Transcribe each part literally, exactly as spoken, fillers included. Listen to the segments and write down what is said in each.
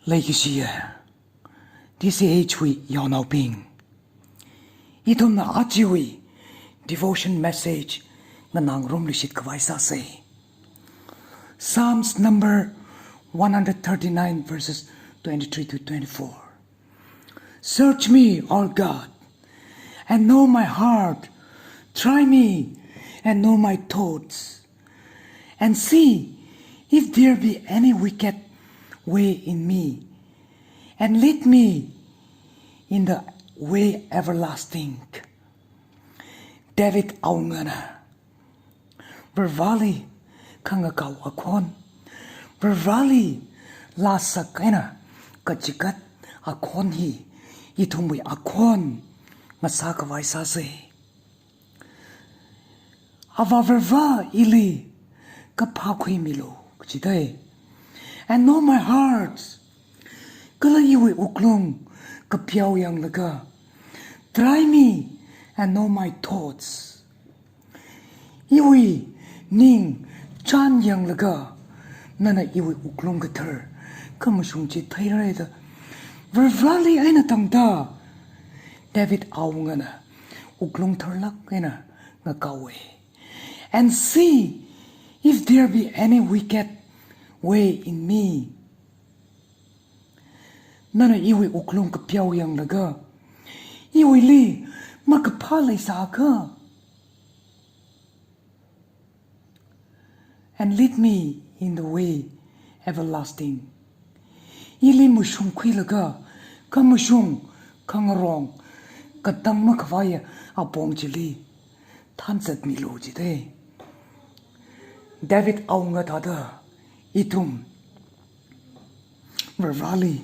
Leikashiya T C H wui yaonaobing, ithumna ajawui devotion message nganāngarumluishit khavai sāsa. Psalms number one hundred thirty-nine, verses twenty-three to twenty-four. "Search me, O God, and know my heart. Try me and know my thoughts, and see if there be any wicked way in me, and lead me in the way everlasting." David awungana Varivarāli khangakao akhon, Varivarāli lāsak eina kachigat akhon hi ithumwui akhon ngasā khavai sāsa. Avā Varivarā, ili kaphā khuimilu kajida. And know my heart. Kala iwui wuklung kapiao yanglaga, try me and know my thoughts. Iwui ning chān yanglaga, nana iwui wuklung kathar khamashung chi theira da Varivarāli eina tangda David awungana wuklung tharlāk eina ngakaowa. And see if there be any wicked way in me. Nana iwui wuklung kapiao yanglaga, iwuili makaphā leisākha, and lead me in the way everlasting. Ili mashungkhuilaga, khamashung khangarong, katang makhavaiya apong chili thanzatmilu jida. David awunga thāda ithum Varivarāli,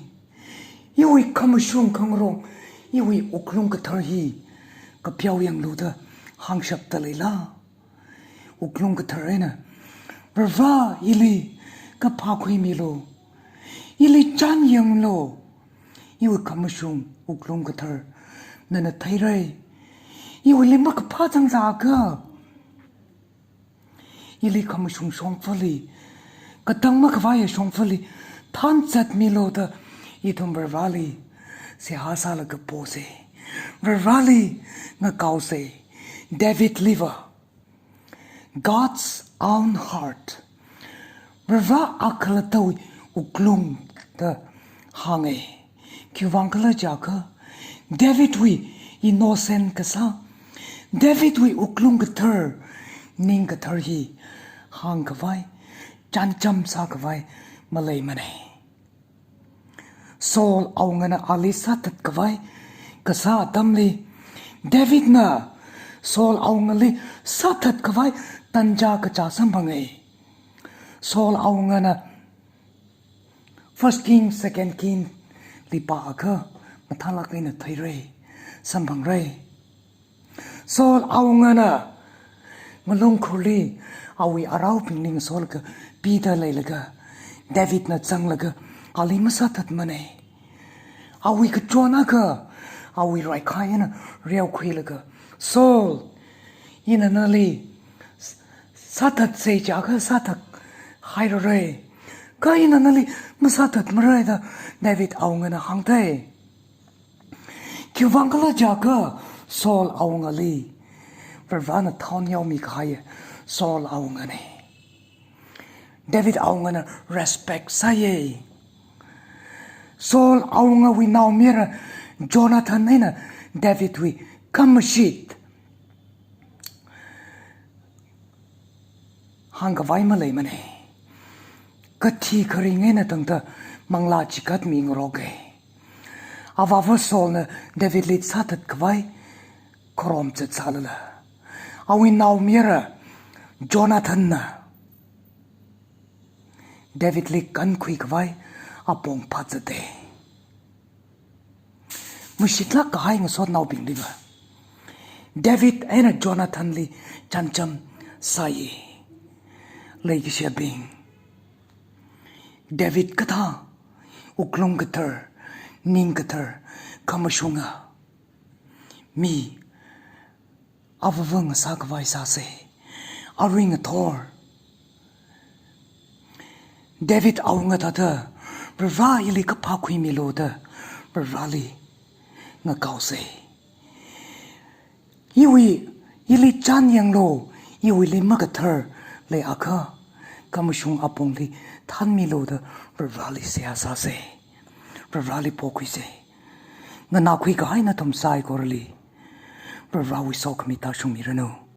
iwui khamashung khangarong, iwui wuklung kathar hi kapiao yanglu da hāngshapta leila? Wuklung kathar eina, Varivarā, ili kaphā khuimilu, ili chān yanglu, iwui khamashung wuklung kathar nana theira. Iwuili makaphā zangsākha, ili khamashung shongfali, katang makhavaiya shongfali thanzatmilu da ithum Varivarāli seihā sālaga posa. Varivarāli ngakaosa. Davidliva God's own heart, Varivarā akhalattawui wuklung da hānga. Khiwuivang khala jiakha, Davidwui innocent kasā, Davidwui wuklung kathar, ning kathar hi hāngkhavai, chānjam sākhavai maleimana. Saul awungana ali sāthat khavai kasā atamli, Davidna Saul awungali sāthat khavai tanja kachā samphanga. Saul awungana First King, Second King li pāakha mathālāk eina theira, samphangra. Saul awungana ngalungkhurli awui araobingli ngasolaga pida leilaga, Davidna zanglaga ali masāthatmana. Awui kachon akha awui raikhai eina reokhuilaga, "Saul, ina nali s-, sāthatsa jiakha sāthat hairara, kha ina nali masāthatmara," da David awungana hāngda. Khiwuivang khala jiakha, Saul awungali Varivarāna thaon yaomi kahai Saul awungana. David awungana respect sāya. Saul awungawui naomayara Jonathan eina Davidwui khamashit hāngkhavai maleimana. Kathi kharing eina tangda manglā chigatmi ngaroka. Avāva Saulna Davidli sāthat khavai kharom zatsālala, awui naomayara Jonathanna Davidli kankhui khavai apong phāzata. Mashitlāk kahai ngasotnaobingliva David eina Jonathanli chānjam sāya. Leikashiyabing, David kathā wuklung kathar, ning kathar, khamashunga mi avāva ngasā khavai sāsa. Arui ngathor David awunga thāda Varivara ili kaphā khuimilu da Varivarali ngakaosei. Iwui, ili chān yanglu, iwuili makathar leiakha, khamashung apongli thanmilu da Varivarali seihā sāsei. Varivarali pokhuisei. Nganākhui kahai nathum saikorali Varivarawui sokhami tāshungmiranu.